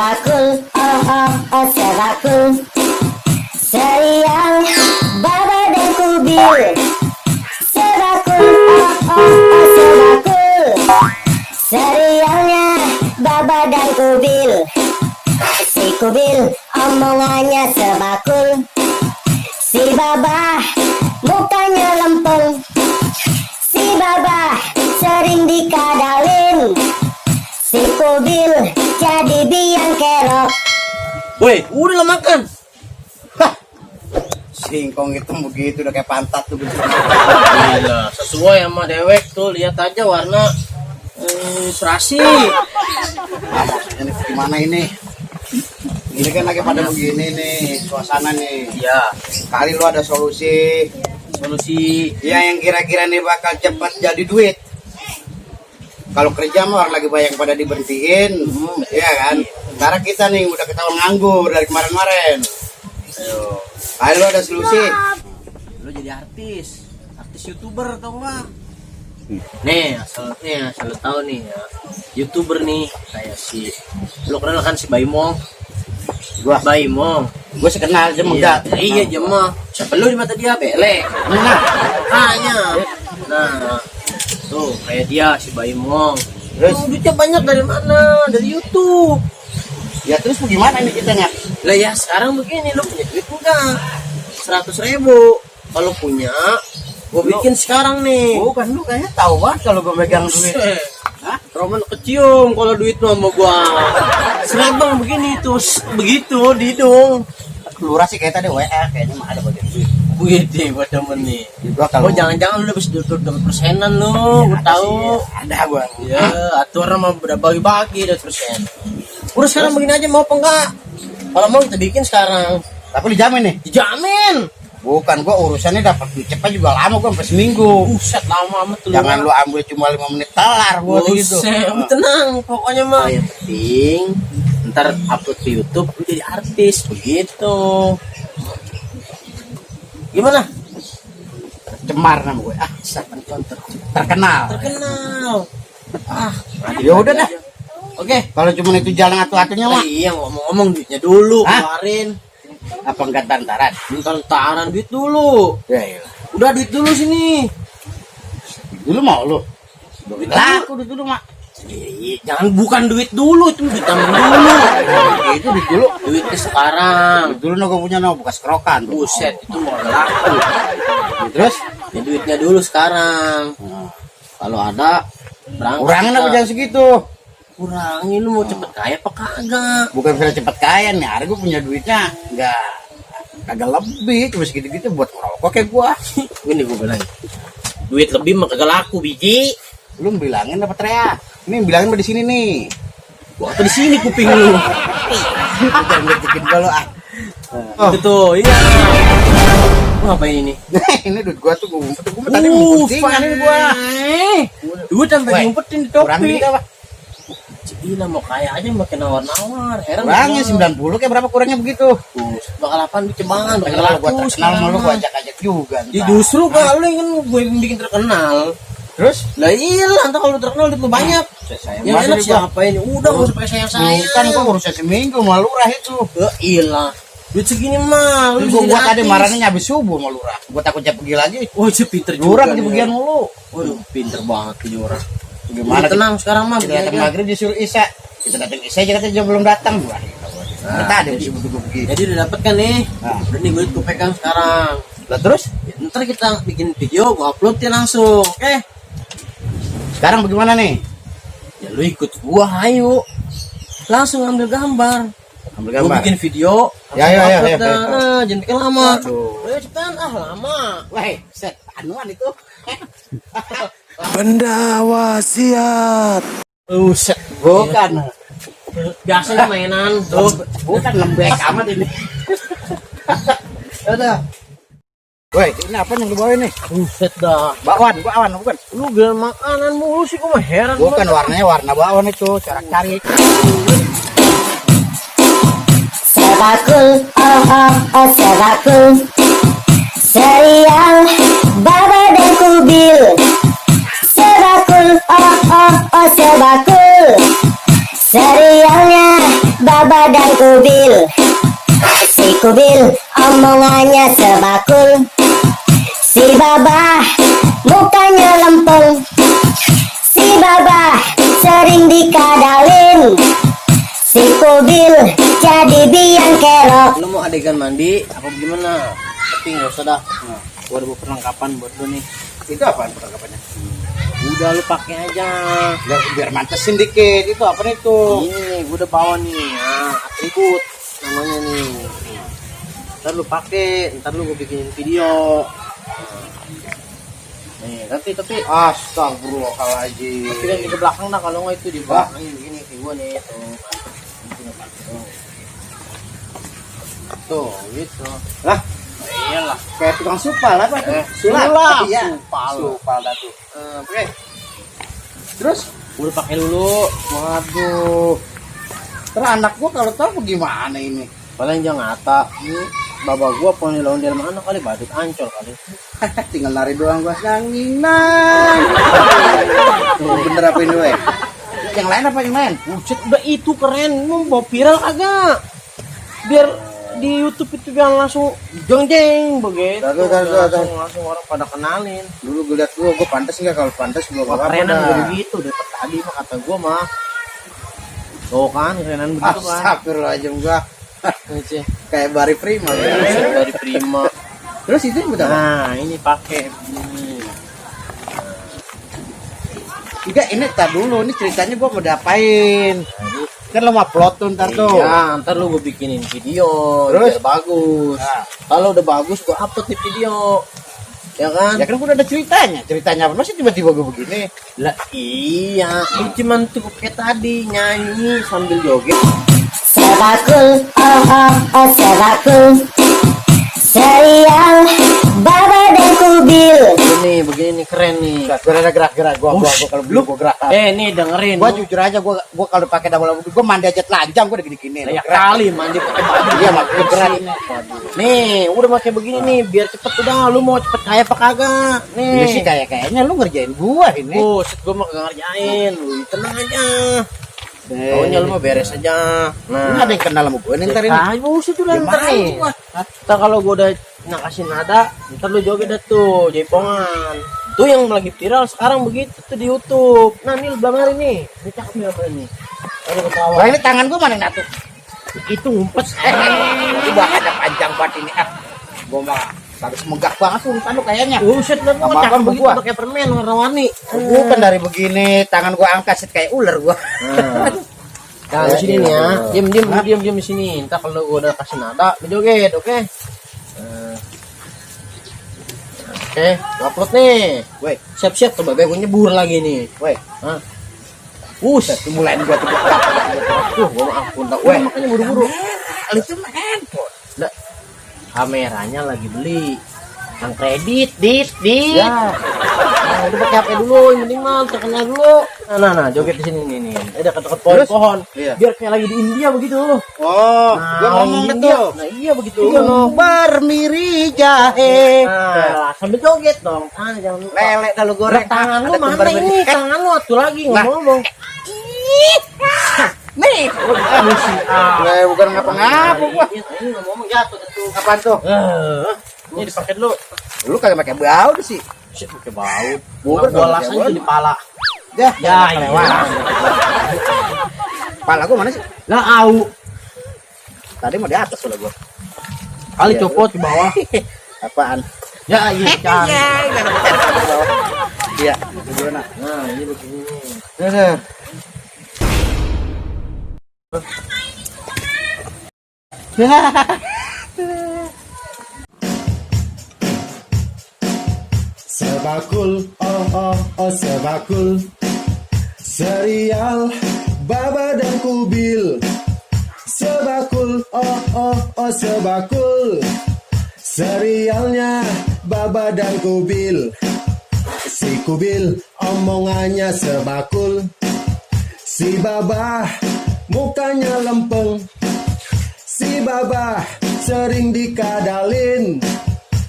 Sebakul, sebakul. Serial Baba dan Kubil. Sebakul, sebakul. Serialnya Baba dan Kubil. Si Kubil omongannya sebakul. Si Baba mukanya lempeng. Si Baba sering dikadalin. Si Kubil jadi biang kerok. Woi, udah lah makan. Hah, singkong itu begitu udah kayak pantat tuh. Gila, sesuai sama dewek tuh. Lihat aja warna serasi. Nah, maksudnya nih gimana ini? Ini kan lagi pada begini nih suasana nih. Ya, Kali lu ada solusi ya yang kira-kira nih bakal cepat jadi duit. Kalau kerja mah orang lagi banyak pada diberhentiin, ya kan? Sekarang kita nih udah ketahuan nganggur dari kemarin-kemarin. ayo. Kali lu ada solusi. Lu jadi artis YouTuber tau nggak? Nih, asal lu tahu nih ya. YouTuber nih kayak si, lu kenal kan si Baimong? Gue sekenal aja enggak. Iya jemah. Siapa lu di mata dia belek? Nah, Tanya. Nah, tuh kayak dia si Baimong. terus Duitnya banyak dari mana? Dari YouTube. ya terus gimana ini kita nggak? Lah ya sekarang begini, lu punya duit enggak? 100.000. Kalau punya, gua bikin sekarang nih. Bukan lu kayaknya tahu banget kalau gue megang duit. Hah? Roman kecium kalau duit lu sama gua. Serabang begini terus begitu di hidung. Lurah sih kayak tadi WA kayaknya mah ada bagian duit. Wih, gua demen nih. Gua kalau Jangan-jangan lu habis dapat persenan lu, gua tahu. ada gua. Ya, aturan mah udah bagi-bagi dari persen. Udah sekarang begini aja mau apa enggak? Kalau mau kita bikin sekarang. Tapi dijamin nih. Dijamin. Bukan gua urusannya dapat duit cepat juga lama gua sampai seminggu. Buset lama amat lu. Jangan lu ambil cuma 5 menit kelar gua gitu. Buset, tenang pokoknya mah. Yang penting ntar upload ke YouTube lu jadi artis begitu. Gimana? Cemar nama gue. Ah, terkenal. Terkenal. Ya udah dah. Oke. Kalau cuma itu jalan atuh-atuhnya mah. Iya ngomong-ngomong duitnya dulu Hah? keluarin. Apa enggak tantaran? Taran duit dulu. Ya iya. Udah duit dulu sini. Dulu mau lu. Duit Laku duit dulu mak. Iya, jangan bukan duit dulu, itu duit tamu dulu. Itu duit dulu. Duitnya sekarang. Duit dulu gue punya bekas kerokan. Buset, itu mau laku. Terus Ya duitnya dulu sekarang. Kalau ada berangkat. kurangin apa kita. jangan segitu. Kurangin, lu mau cepet kaya apa kagak? Bukan bisa cepet kaya nih, hari gue punya duitnya kagak lebih, cuma segitu-gitu buat ngerokok kayak gua. Ini gue bilang, duit lebih mah kagak laku biji. Lu bilangin dapat teriak. Ini bilangin di sini nih. Gua apa di sini kuping lu? Jangan ngejekin gua lu ah. Itu tuh, iya. Lu ngapain ini? Ini duit gua tuh gua ngumpet. Gua tadi ngumpetin ini gua. Duit sampai Weh, ngumpetin di Kurang topi. dikit apa? Gila mau kaya aja makin nawar-nawar. Heran Kurangnya gua. 90 kayak berapa kurangnya begitu? Bakal apaan di cebangan, bakal Kalau gua laku terkenal sama lu gua sekarang. ajak-ajak juga. Ya ntar. justru kalau lu kan gue yang bikin terkenal. Terus Lah iya lah, ntar kalau lu terkenal duit lu banyak. sayang Yang banget enak nih gua. siapa ini? Udah gak usah pakai sayang-sayang. Kan gua urusan seminggu sama lurah itu. Ya ilah. Duit segini mah lu Terus bisa gua jadi tadi artis. marahnya nyabis subuh sama lurah. Gua takut dia pergi lagi. Oh, si pinter juga. Jurang di nih. bagian mulu. Waduh, pinter banget tuh Jurang. Gimana Tenang sekarang mah. kita datang maghrib disuruh Isya. Kita datang Isya aja katanya belum datang. Wah, kita ada di sini begini. Jadi udah dapet kan nih? Nah. Udah nih gue pegang sekarang. Lah terus Ya, ntar kita bikin video, gue upload ya langsung. Oke? sekarang bagaimana nih? Ya lu ikut gua, ayo. Langsung ambil gambar. Ambil Gua gambar. bikin video. Ya, ya, ya, upload ya, dah. ya. Jangan bikin lama. Aduh. Ayo cepetan, lama. Wah, set anuan itu. Benda wasiat. Set. Bukan. Biasanya mainan tuh. Bukan lembek amat ini. Udah. Woi, ini apa yang lu bawa ini? Set dah. Bakwan bukan. Lu gila makanan mulu sih, gua mah heran. Bukan warnanya warna bakwan itu, corak cari. Sebakul, sebakul. Serial Baba dan Kubil. Sebakul, sebakul. Serialnya Baba dan Kubil. Si Kubil omongannya sebakul. Si Baba mukanya lempeng. Si Baba sering dikadalin. Si Kubil jadi biang kerok. Lu mau adegan mandi apa gimana? Tapi nggak usah dah. Nah, gua ada perlengkapan buat lu nih. Itu apaan perlengkapannya? Udah lu pakai aja. Biar mantesin dikit. Itu apa itu? Ini nih, gua udah bawa nih. Nah, atribut namanya nih. Ntar lu pakai, ntar lu gua bikinin video. Nih, tapi Astagfirullahaladzim. tapi kan di belakang dah, kalau nggak itu di belakang ini kayak gua nih tuh. Tuh, gitu. Lah, Iyalah. kayak tukang supal apa tuh? Sulap. Iya. Supal. Supal dah tuh. Oke. Terus, Udah pakai dulu. waduh. Terus anak gua kalau tahu gimana ini? Paling jangan ngata. Ini baba gua poni lawan dari mana kali badut ancol kali. Tinggal lari doang gua. Nanginan. Tuh, bener apa ini, weh? Yang lain apa yang lain? Buset, udah itu keren. Mau viral agak. Biar di YouTube itu yang langsung jeng begitu. Langsung orang pada kenalin. Dulu gue liat gue pantas nggak? Kalau pantas gue Wah, apa kerenan dah. begitu dari tadi mah kata gua mah. Tuh kan kerenan begitu kan. Astagfirullahaladzim gua. Ini sih. Kayak Bari Prima. Buset, dari Prima. Terus itu buat apa? Nah, ini pakai ini. Enggak, ini tar dulu. Ini ceritanya gue mau diapain? Kan lo mau upload tuh ntar tuh. Ya, ntar lu gue bikinin video. Terus? Biar bagus. Nah. Kalau udah bagus gue upload di video. Ya kan? Ya kan gue udah ada ceritanya. Ceritanya apa? Masih tiba-tiba gue begini. Lah iya, ini cuman cukup kayak tadi nyanyi sambil joget. Sebakul, sebakul. Serial Baba dan Kubil. Ini begini nih keren nih. Gue ada gerak-gerak. Gue kalau belum gue gerak. Nih dengerin. Gue jujur aja, gue kalau pakai double wudhu, gue mandi aja telanjang, gue udah gini-gini. ya kali mandi pakai baju. Iya, makanya gerak. Nih, udah pakai begini nih biar cepet udah. Lu mau cepet kaya apa kagak? Nih. Iya sih kayaknya lu ngerjain gue ini. Buset, gue mah kagak ngerjain. Lu tenang aja. Taunya lu mau beres aja. Ini Nah, ada yang kenal sama gue nih ntar ini. ah, buset udah Gimana ntar nih. gua? Ntar kalau gue udah nakasih nada, ntar lu joget dah tuh, jaipongan. Tuh yang lagi viral sekarang begitu tuh di YouTube. Nah, nih belakang hari nih. Ini cakep nih apa ini? Ada ketawa. Wah ini tangan gue mana yang natu? Itu ngumpet. Itu bahannya panjang banget ini. Gue mah harus megah banget tuh umpan lu kayaknya. Buset, lu Apa-apa mau cakep sama begitu gua. pakai permen warna-warni. Bukan dari begini, tangan gue angkat set kayak ular gue. Nah, di sini nih ya. Diam di sini. Entar kalau gua udah kasih nada, joget, oke? Oke, gua upload nih. Woi, Siap-siap tuh babe gua nyebur lagi nih. woi, Hah? dimulain gue tuh. Gua mah ampun dah. Weh. Makanya buru-buru. Itu mah handphone. Lah, kameranya lagi beli. Yang kredit, dit. Ya. Nah, udah pakai HP dulu, yang penting mah terkenal dulu. Nah, joget di sini nih. Ada deket pohon-pohon. Iya. Biar kayak lagi di India begitu. Oh, gue ngomong India. betul. Nah, iya begitu. Iya loh, bermiri jahe. Nah, sambil joget dong. Jangan lupa. Lele dah lu goreng. Tangan lu Ada mana kembar ini? miri. Tangan lu atuh lagi Lah. ngomong. Nih. Bukan ngapa-ngapa gua. Ini ngomong jatuh tuh. Apaan tuh? Ini dipakai dulu. Lu kagak pakai bau sih. Shit, pakai baut. Bukan Gua dong, las pakai aja di pala. Ya, Ya, kelewat. Pala gua mana sih? Lah au. Tadi mau di atas pala gua. Kali Iya. copot di bawah. Apaan? Ya, iya kan. Iya, gimana? Nah, ini begini. Sebakul, sebakul. Serial Baba dan Kubil. Sebakul, sebakul. Serialnya Baba dan Kubil. Si Kubil omongannya sebakul. Si Baba mukanya lempeng. Si Baba sering dikadalin.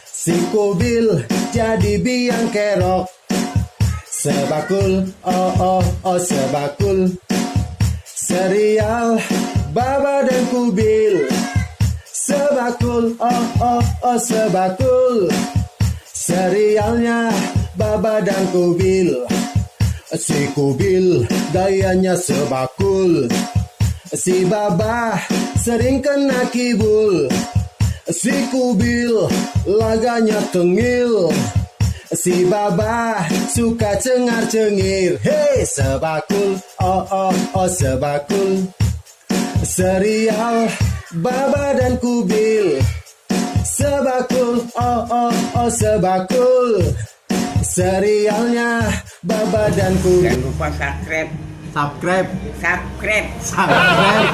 Si Kubil jadi biang kerok. Sebakul, sebakul. Serial Baba dan Kubil. Sebakul, oh oh oh sebakul. Serialnya Baba dan Kubil. Si Kubil gayanya sebakul. Si Baba sering kena kibul. Si Kubil laganya tengil. Si Baba suka cengar-cengir. Hei sebakul, oh oh oh sebakul. Serial Baba dan Kubil. Sebakul, oh oh oh sebakul. Serialnya Baba dan Kubil. Jangan lupa subscribe. Subscribe. Subscribe. Subscribe.